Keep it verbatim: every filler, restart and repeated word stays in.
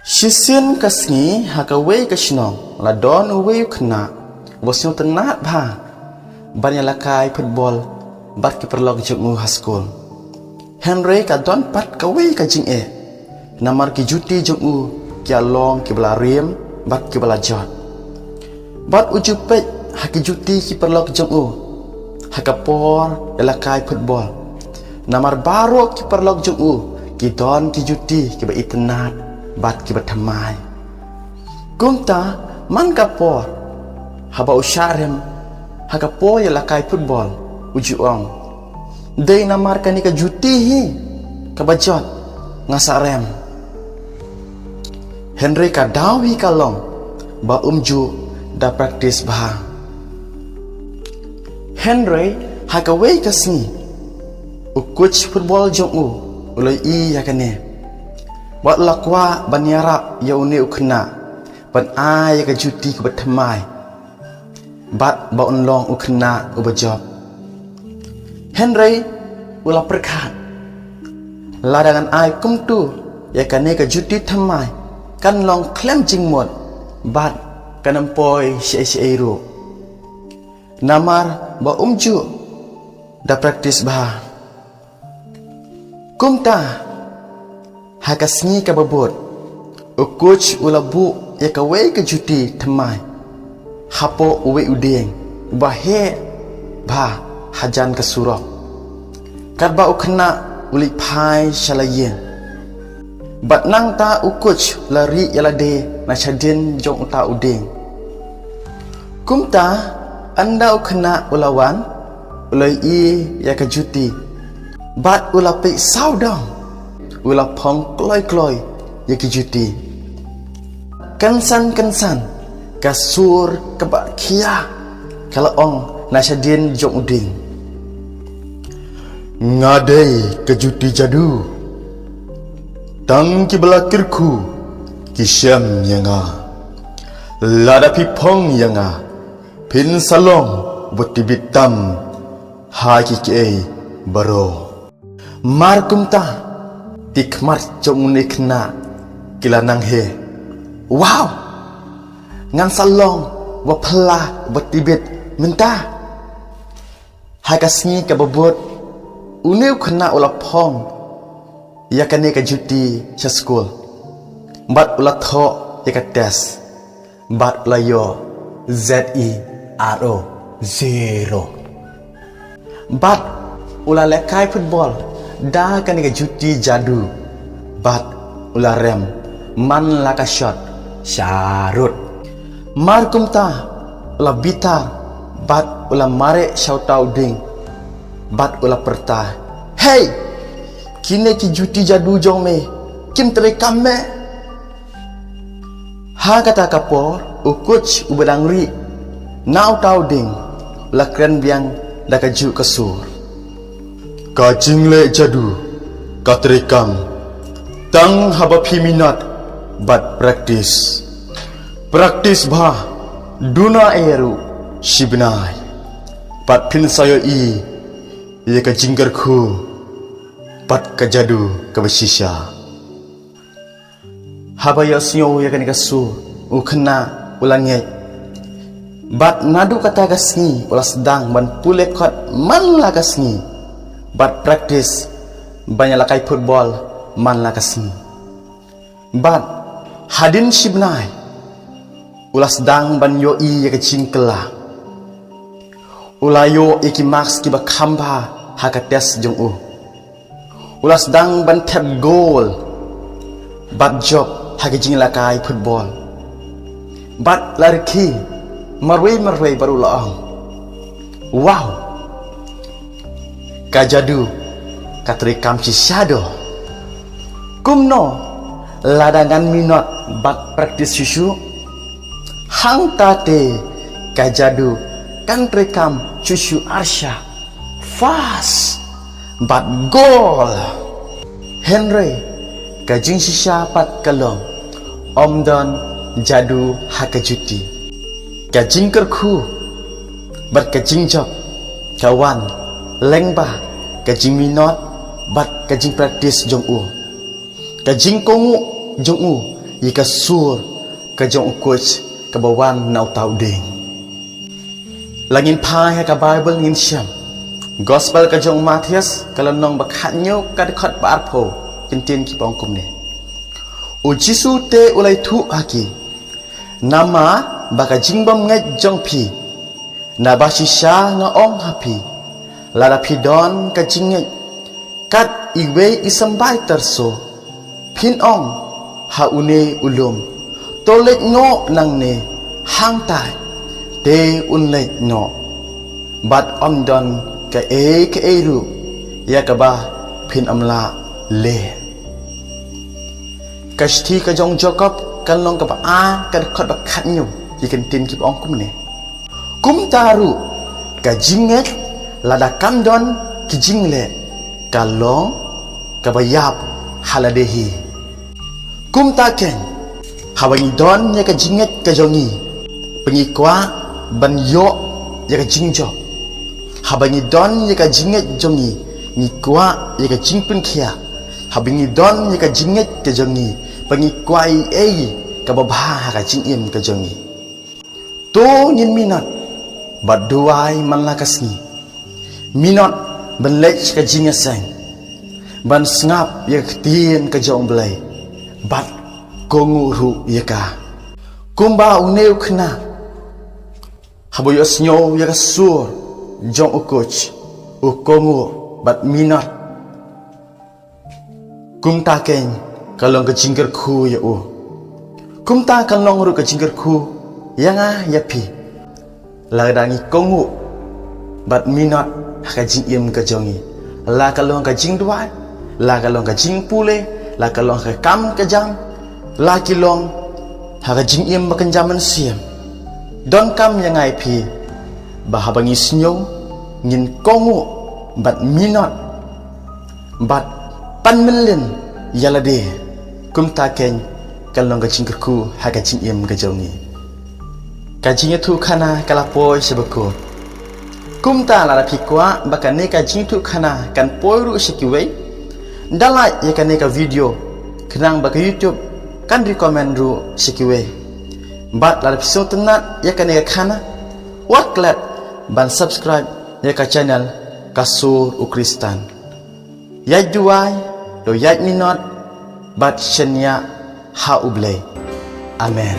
Shisien ka sngi ha kawei ka shnong la don uwei u khynnah uba sngewtynnad bha ban ïalehkai football bad ki paralok jong u ha skul. Hynrei ka don pat kawei ka jingeh, namar ki juti jong u ki ïa long kiba la riem bad kiba la jot. Bad u ju peit ha ki juti ki paralok jong u ha ka por ïalehkai football, namar baroh ki paralok jong u ki don ki juti kiba itynnad bad kiba thymmai. Kumta man ka por haba u shah rem ha ka por ïalehkai football, u ju ong, "Dei namar kane ka juti hi kaba jot nga sah rem." Hynrei ka daw hi ka long ba um ju da practice bha. Hynrei ha kawei ka sngi, u coach football jong u u la ïohi ïa kane bad u la kwah ban ïarap ïa une u khynnah ban ai ïa ka juti kaba thymmai bad ba un long u khynnah uba jop. Hynrei u la pyrkhat, "Lada ngan ai kumtu ïa kane ka juti thymmai, kan long khlem jingmut bad kan ym poi shaei shaei ruh, namar ba um ju da practice bha." Kumta ha ka sngi kaba bud, u coach u la buh ïa kawei ka juti thymmai hapoh uwei u dieng uba heh bha hajan ka surok, katba u khynnah u leit phai sha la ïing. Bad nangta u coach u la rieh ïa lade na shadien jong uta u dieng. Kumta ynda u khynnah u la wan, u la ïohi ïa ka juti bad u la peit sawdong, u la phong kloi kloi ïa ki juti. Kynsan kynsan ka sur kaba khia ka la ong na shadien jong u dieng, "Nga dei ka juti jadu. Tang kiba la kyrkhu ki shem ïa nga. Lada phi phong ïa nga, phin sa long uba tbit tam ha kiei kiei baroh." Mar kumta, ki khmat jong une u khynnah ki la nang heh. "Wow! Ngan sa long uba phylla, uba tbit mynta." Ha ka sngi kaba bud, une u khynnah u la phong ïa kane ka juti sha skul bad u la thoh ïa ka test bad u la ïoh zero, zero. Bad u la lehkai football da kane ka juti jadu bad u la rem man la ka shot sharud. Mar kumta u la bitar bad u la mareh sha uta u dieng bad u la pyrta, "Hei! Kine ki juti jadu jong me kim treikam me." Ha kata ka por u coach uba dang rieh na uta u dieng u la kren biang da kajuh ka sur, "Ka jingleh jadu ka treikam tang haba phi minot bad practice. Practice bha duna ei ruh shi bnai bad phin sa ïohi ïa ka jingkyrkhu bad ka jadu kaba shisha." Haba ïohsngew ïa kane ka sur, u khynnah u la ngeit. Bad naduh kata ka sngi u la sdang ban pule kot man la ka sngi bad practice ban ïalehkai football man la ka sngi. Bad hadien shi bnai u la sdang ban ïohi ïa ka jingkylla. U la ïoh ïa ki marks kiba kham bha ha ka test jong u. U la sdang ban thep goal bad jop ha ka jingïalehkai football. Bad la rkhie marwei marwei bad u la ong, "Wow! Ka jadu ka treikam shisha doh. Kumno lada ngan minot bad practice shuh shuh? Hangta te ka jadu kan treikam shuh shuh arshah, fast bad goal." Hynrei ka jingshisha pat ka long, ym don jadu ha ka juti. Ka jingkyrkhu bad ka jingjop ka wan lyngba ka jingminot bad ka jingpractice jong u. Ka jingkohnguh jong u ïa ka sur ka jong u coach kaba wan na uta u dieng. La ngin phai ha ka Baibl ngin shem. Gospel ka jong u Mathaios ka lynnong ba khatñiew ka dkhot ba arphew, ki ktien kiba ong kumne. U Jisu te u la ïathuh ha ki, namar ba ka jingbymngeit jong phi. Naba shisha nga ong ha phi, lada phi don ka jingngeit kat iwei i symbai tyrso, phin ong ha une u lum, to leit noh nangne hangtai, te un leit noh. Bad ym don kaei kaei ruh ïa kaba phin ym lah leh. Ka shithi ka jong u Jakob ka lynnong kaba ar ka dkhot ba khatñiew, ki ktien kiba ong kumne. Kumta ruh ka jingngeit, lada kam don ki jingleh, ka long kaba ïap ha lade hi. Kumta keiñ, haba ngi don ïa ka jingngeit ka jong ngi, ba ngi kwah ban ïoh ïa ka jingjop. Haba ngi don ïa ka jingngeit jong ngi, ngi kwah ïa ka jingpynkhiah. Haba ngi don ïa ka jingngeit ka jong ngi, ba ngi kwah ïa ei kaba bha ha ka jingim ka jong ngi. To ngin minot bad duwai man la ka sngi. Minot ban leit sha ka jingïaseng, ban sngap ïa ka ktien ka jong u Blei, bad kohnguh ruh ïa ka. Kumba une u khynnah, haba u ïohsngew ïa ka sur jong u coach, u kohnguh bad minot. Kumta keiñ ka long ka jingkyrkhu ïa u. Kumta ka long ruh ka jingkyrkhu ïa nga ïa phi. Lada ngi kohnguh bad minot ha ka jingim ka jong ngi, la ka long ka jingduwai, la ka long ka jingpule, la ka long ka kam ka jam, la ki long ha ka jingim ba kynja mynsiem. Donkam ïa nga ïa phi ba haba ngi sngew, ngin kohnguh bad minot bad pan myllien ïa lade. Kumta keiñ ka long ka jingkyrkhu ha ka jingim ka jong ngi. Ka jingïathuhkhana ka la poi sha ba kut. Kumta lada phi kwah ba kane ka jingïathuhkhana kan poi ruh sha kiwei, da like ïa kane ka video, khnang ba ka YouTube kan recommend ruh sha kiwei. Bad lada phi sngewtynnat ïa kane ka khana, wat klet ban subscribe ïa ka channel Ka Sur U Khristan. Ïaid duwai, to ïaid minot, bad shaniah ha U Blei. Amen.